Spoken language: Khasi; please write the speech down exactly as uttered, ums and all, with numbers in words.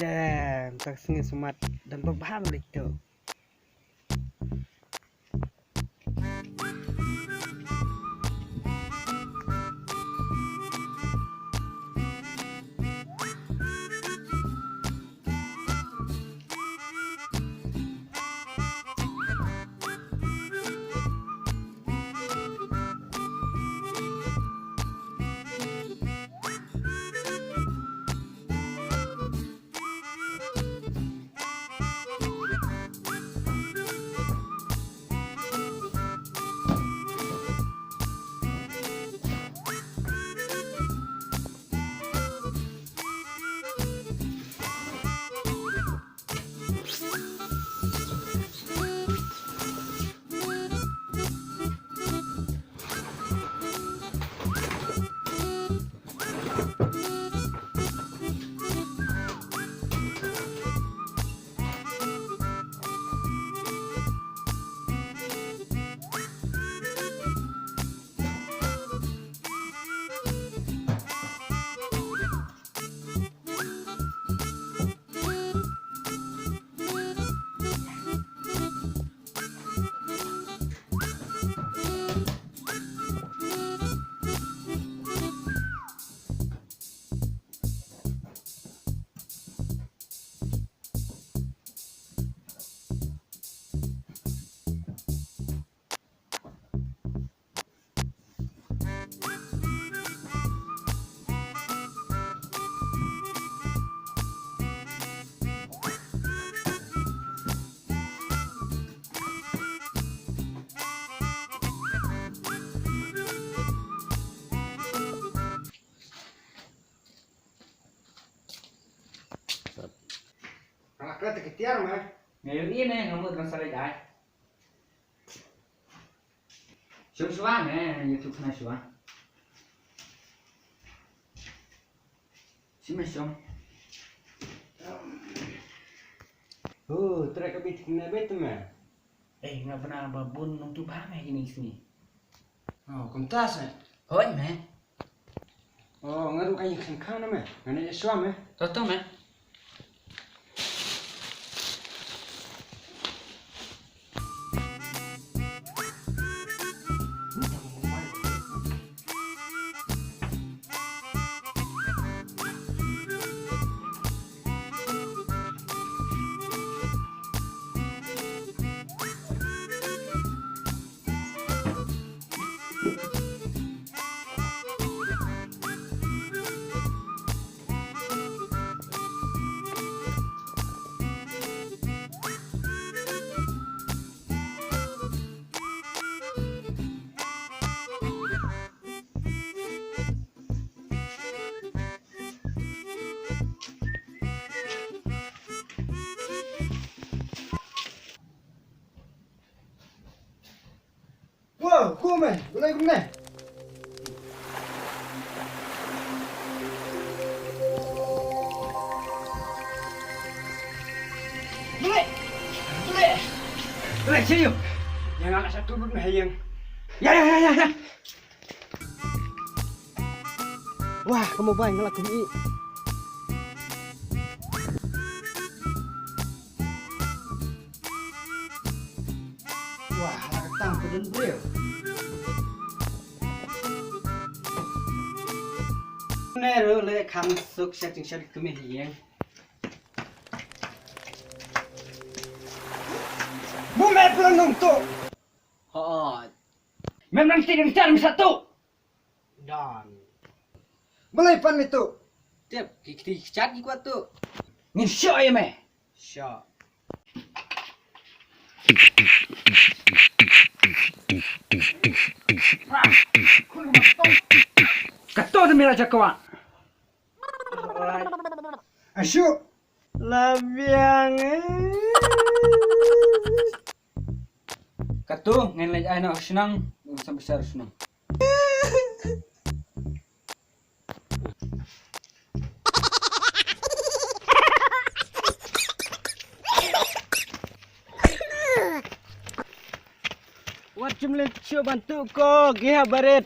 Damn, tak sngi smat dan babham lik tu. Nga klet ka tiar me. Nga ïohi ne, nga mut ban sa leit ai. Shong shuwa ne, ïa tu khana shuwa. Shi me shong. Oh, trai ka bit kine bit me. Eh, nga bna ba bun nongtuh bha me kine ki sngi. Oh, kumta se. Hooid me. Oh, nga ruh ka ïing khang khang na me. Nga na ïa shuwa me. To to me. Wow, kumne, balei kumne? Balei? Balei? Balei, sini. Ïa nga la satu lut me ha ïing. Ïa, ïa, ïa, ïa, ïa. Wah, ka mobile nga la kum i. Wah, la ka tam ka dun briew. Ne ruh leh kham suk sha jingshet kmie ha ïing. Bun me pynlong nongtuh. Hooid. Mem nang ti nang tar me satu. Don. Balei pan me tuh? Tip, ki kti ki kjat ki kwah tuh. Ngin shoh ïa me. Shoh. Kato de mira jakwa. Ashu. La biang, eh. Katu, ngan leit ai noh shnong, ngan sam bishar shnong. Wat jumleh shu bantu ko, giha barit.